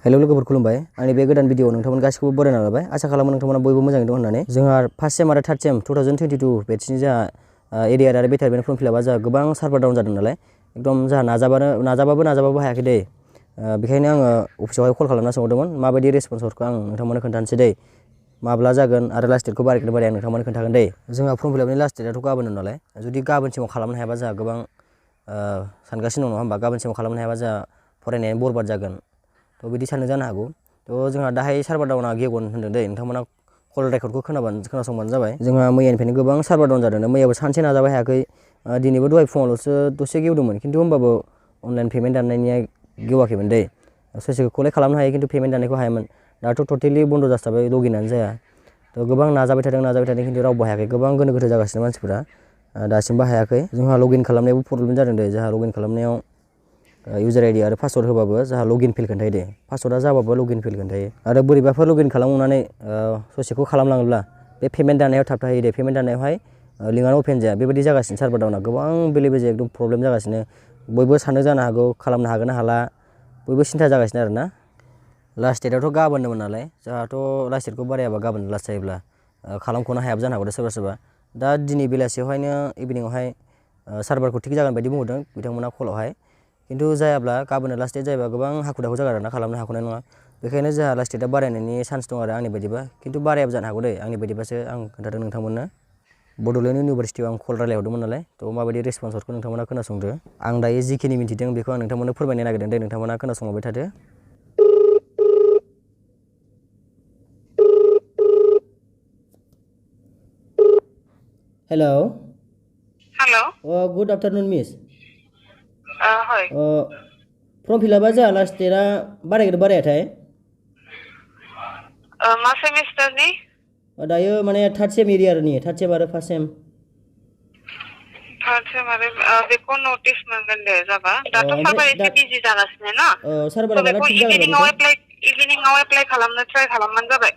hello लोगोफोर खुलुमबाय आंनि बे गोदान भिडिअ नोंथांमोन गासिखौबो बरायना लाबाय आसा खालामो नोंथांमोना बयबो मोजाङै दं होननानै जोंहा फार्स्ट सेम आरो थार्ड सेम 2022 बेटसनि जोंहा एरियार आरो बेटारमेन्ट फर्म फिलापआ जोंहा गोबां सार्भार डाउन जादों नालाय एकदम जोंहा नाजाबाबो हायाखै दै बेखायनो आङो अफिसावहाय कल खालामना सोंहरदोंमोन माबायदि रेसपन्स हरखो आं नोंथांमोननो खोन्थानोसै दै माब्ला जागोन आरो लास्ट डेटखौ बारायगोन बाराय आं नोंथांमोननो खोन्थागोन दै जोंहा फर्म फिलापनि लास्ट डेटआथ' गाबोन नालाय जुदि गाबोनसिमाव खालामनो हायाबा जोंहा गोबां सानगासिनो दं नङा होमबा गाबोनसिमाव खालामनो हायाबा जोंहा फरायनाया बरबाद जागोन थ' बिदि साननो जानो हागौ थ' जोंहा दाहाय सार्भार डाउना गेगन होनदों दै नोंथांमोना कल रेकर्डखौ खोनासंबानो जाबाय जोंहा मैयानिफ्रायनो गोबां सार्भार डाउन जादों मैयाबो सानसे नाजाबाय हायाखै दिनैबो दहाय फुङावल'सो दसे गेवदोंमोन खिन्थु होमबाबो अनलाइन पेमेन्ट दाननायनिया गेवाखैमोन दै ससेखौलाय खालामनो हायो खिन्थु पेमेन्ट दाननायखौ हायामोन दाथ' टटेलि बन्द' जास्ताबाय लगिनानो जाया थ' गोबां नाजाबाय थादों खिन्थु रावबो हायाखै गोबां गोनो गोथो जागासिनो मानसिफोरा दासिमबो हायाखै जोंहा लगइन खालामनायावबो प्रब्लेम जादों दे जोंहा लगइन खालामनायाव इउजार आइडि आरो पासवर्ड होबाबो जोंहा लगइन फेल खोन्थायो दे पासवर्डआ जाबाबो लगइन फेल खोन्थायो आरो बोरैबाफोर लगइन खालामनानै ससेखौ खालामलाङोब्ला बे पेमेन्ट दाननायाव थाबथाहैयो दे पेमेन्ट दाननायावहाय लिंकआनो अपेन जाया बेबायदि जागासिनो सार्भार डाउना गोबां बेले बेजे एकदम प्रब्लेम जागासिनो बयबो साननो जानो हागौ खालामनो हागोन ना हाला बयबो सिन्था जागासिनो आरोना लास्ट डेटआथ' गाबोननोमोन नालाय जोंहाथ' लास्ट डेटखौ बारायाबा गाबोन लास्ट जायोब्ला खालामख'नो हायाबो जानो हागौ सोरबा दा दिनै बेलासियावहायनो इभिनिंआवहाय सार्भारखौ थिग जागोन बायदि बुंहरदों बिथांमोना कलावहाय खिन्थु जायाब्ला गाबोननो लास्ट डेट जायोबा गोबां हाखु दाखु जागोन आरोना खालामनो हाख'नाय नङा बेखायनो जोंहा लास्ट डेटआ बारायनायनि चान्स दं आरो आंनि बायदिबा खिन्थु बारायाबो जानो हागौ दै आंनि बायदिबासो आं खोन्थादों नोंथांमोननो बड'लेण्ड इउनिभारसिटियाव आं कल रायलायहरदोंमोन नालाय थ' माबायदि रेसपन्स हरखो नोंथांमोना खोनासंदो आं दायो जिखिनि मिन्थिदों बेखौ आं नोंथांमोननो फोरमायनो नागिरदों दे नोंथांमोना खोनासंलांबाय थादो हेलौ गुड आफ्टारनुन मिस হয় फर्म फिलापआ जोंहा लास्ट डेटआ बारायगोन बारायाथाय मा सेमिस्टारनि दायो माने थार्ड सेम एरियारनि थार्ड सेम आरो फार्स्ट सेम थार्ड सेम आरो बेखौ नटिस मोनगोन दे जाबा दाथ' ओमफ्राय सार्भार दा एसे बिजि जागासिनो ना सार्भारा थ' माला बेखौ थिग जागोन बायदिथाय इभिनिंआव एप्लाइ खालामनो ट्राइ खालामबानो जाबाय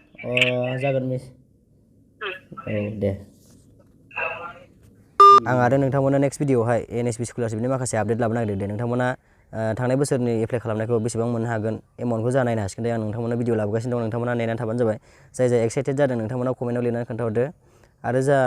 जागोन मिस औ दे आं आरो नोंथांमोना नेक्स्ट भिडिअआवहाय एनएसपि स्कलारशिपनि माखासे आपडेट लाबोनो नागिरदों दे नोंथांमोना थांनाय बोसोरनि एप्लाइ खालामनायखौ बेसेबां मोननो हागोन एमाउन्टखौ जा नायनो हासिगोन दे आं नोंथांमोना भिडिअ लाबोगासिनो दं नोंथांमोना नेनानै थाबानो जाबाय जाय एक्साइटेड जादों नोंथांमोना कमेन्टआव लिरनानै खोन्थाहरदो आरो जा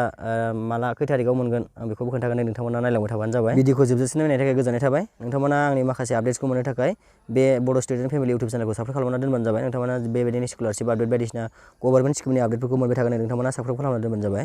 माला खै थारिखआव मोनगोन आं बेखौबो खोन्थागोन दे नोंथांमोना नायलांबाय थाबानो जाबाय भिडिअखौ जोबजासिम नायनायनि थाखाय गोजोननाय थाबाय नोंथांमोना आंनि माखासे आपडेट्सखौ मोननो थाखाय बे बड' स्टुडेन्ट फेमिलि इउटुब चेनेलखौ साबस्क्राइब खालामना दोनबानो जाबाय नोंथांमोना बेबायदिनो स्कलारशिप आपडेट बायदिसिना गभर्नमेन्ट स्किमनि आपडेटफोरखौ मोनबाय थागोन नोंथांमोना साबस्क्राइब खालामना दोनबानो जाबाय